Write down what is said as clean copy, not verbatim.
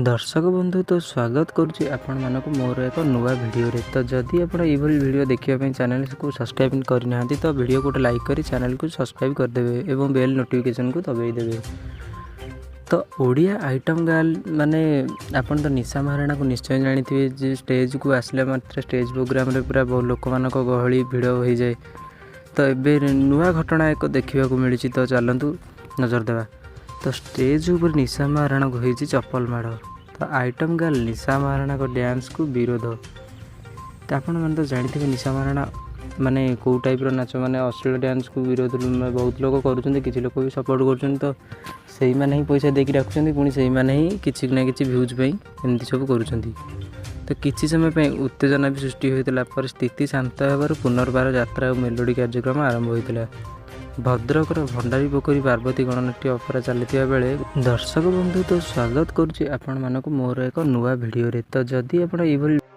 ଦର୍ଶକ ବନ୍ଧୁ, ତ ସ୍ୱାଗତ କରୁଛି ଆପଣମାନଙ୍କୁ ମୋର ଏକ ନୂଆ ଭିଡ଼ିଓରେ। ତ ଯଦି ଆପଣ ଏଇଭଳି ଭିଡ଼ିଓ ଦେଖିବା ପାଇଁ ଚ୍ୟାନେଲକୁ ସବସ୍କ୍ରାଇବ୍ କରିନାହାନ୍ତି, ତ ଭିଡ଼ିଓକୁ ଗୋଟେ ଲାଇକ୍ କରି ଚ୍ୟାନେଲକୁ ସବସ୍କ୍ରାଇବ୍ କରିଦେବେ ଏବଂ ବେଲ୍ ନୋଟିଫିକେସନକୁ ଦବାଇ ଦେବେ। ତ ଓଡ଼ିଆ ଆଇଟମ୍ ଗାର୍ଲ ମାନେ ଆପଣ ତ ନିଶା ମହାରଣାକୁ ନିଶ୍ଚୟ ଜାଣିଥିବେ ଯେ ଷ୍ଟେଜ୍କୁ ଆସିଲା ମାତ୍ରେ ଷ୍ଟେଜ୍ ପ୍ରୋଗ୍ରାମରେ ପୁରା ଲୋକମାନଙ୍କ ଗହଳି ଭିଡ଼ ହୋଇଯାଏ। ତ ଏବେ ନୂଆ ଘଟଣା ଏକ ଦେଖିବାକୁ ମିଳିଛି, ତ ଚାଲନ୍ତୁ ନଜର ଦେବା। ତ ଷ୍ଟେଜ୍ ଉପରେ ନିଶା ମହାରଣାକୁ ହେଇଛି ଚପଲ ମାଡ଼। ତ ଆଇଟମ୍ ଗାର୍ଲ ନିଶା ମହାରଣାଙ୍କ ଡ୍ୟାନ୍ସକୁ ବିରୋଧ। ତ ଆପଣମାନେ ତ ଜାଣିଥିବେ ନିଶା ମହାରଣା ମାନେ କେଉଁ ଟାଇପ୍ର ନାଚ, ମାନେ ଅଶ୍ଳୀଳ ଡ୍ୟାନ୍ସକୁ ବିରୋଧ ବହୁତ ଲୋକ କରୁଛନ୍ତି, କିଛି ଲୋକ ବି ସପୋର୍ଟ କରୁଛନ୍ତି। ତ ସେଇମାନେ ହିଁ ପଇସା ଦେଇକି ଡାକୁଛନ୍ତି, ପୁଣି ସେଇମାନେ ହିଁ କିଛି ନା କିଛି ଭ୍ୟୁଜ୍ ପାଇଁ ଏମିତି ସବୁ କରୁଛନ୍ତି। ତ କିଛି ସମୟ ପାଇଁ ଉତ୍ତେଜନା ବି ସୃଷ୍ଟି ହୋଇଥିଲା। ପରେ ସ୍ଥିତି ଶାନ୍ତ ହେବାରୁ ପୁନର୍ବାର ଯାତ୍ରା ଓ ମେଲୋଡ଼ି କାର୍ଯ୍ୟକ୍ରମ ଆରମ୍ଭ ହୋଇଥିଲା। ଭଦ୍ରକର ଭଣ୍ଡାରୀ ପୋଖରୀ ପାର୍ବତୀ ଗଣନାଟ୍ୟ ଅପେରା ଚାଲିଥିବା ବେଳେ। ଦର୍ଶକ ବନ୍ଧୁ, ତ ସ୍ୱାଗତ କରୁଛି ଆପଣମାନଙ୍କୁ ମୋର ଏକ ନୂଆ ଭିଡ଼ିଓରେ। ତ ଯଦି ଆପଣ ଏଇଭଳି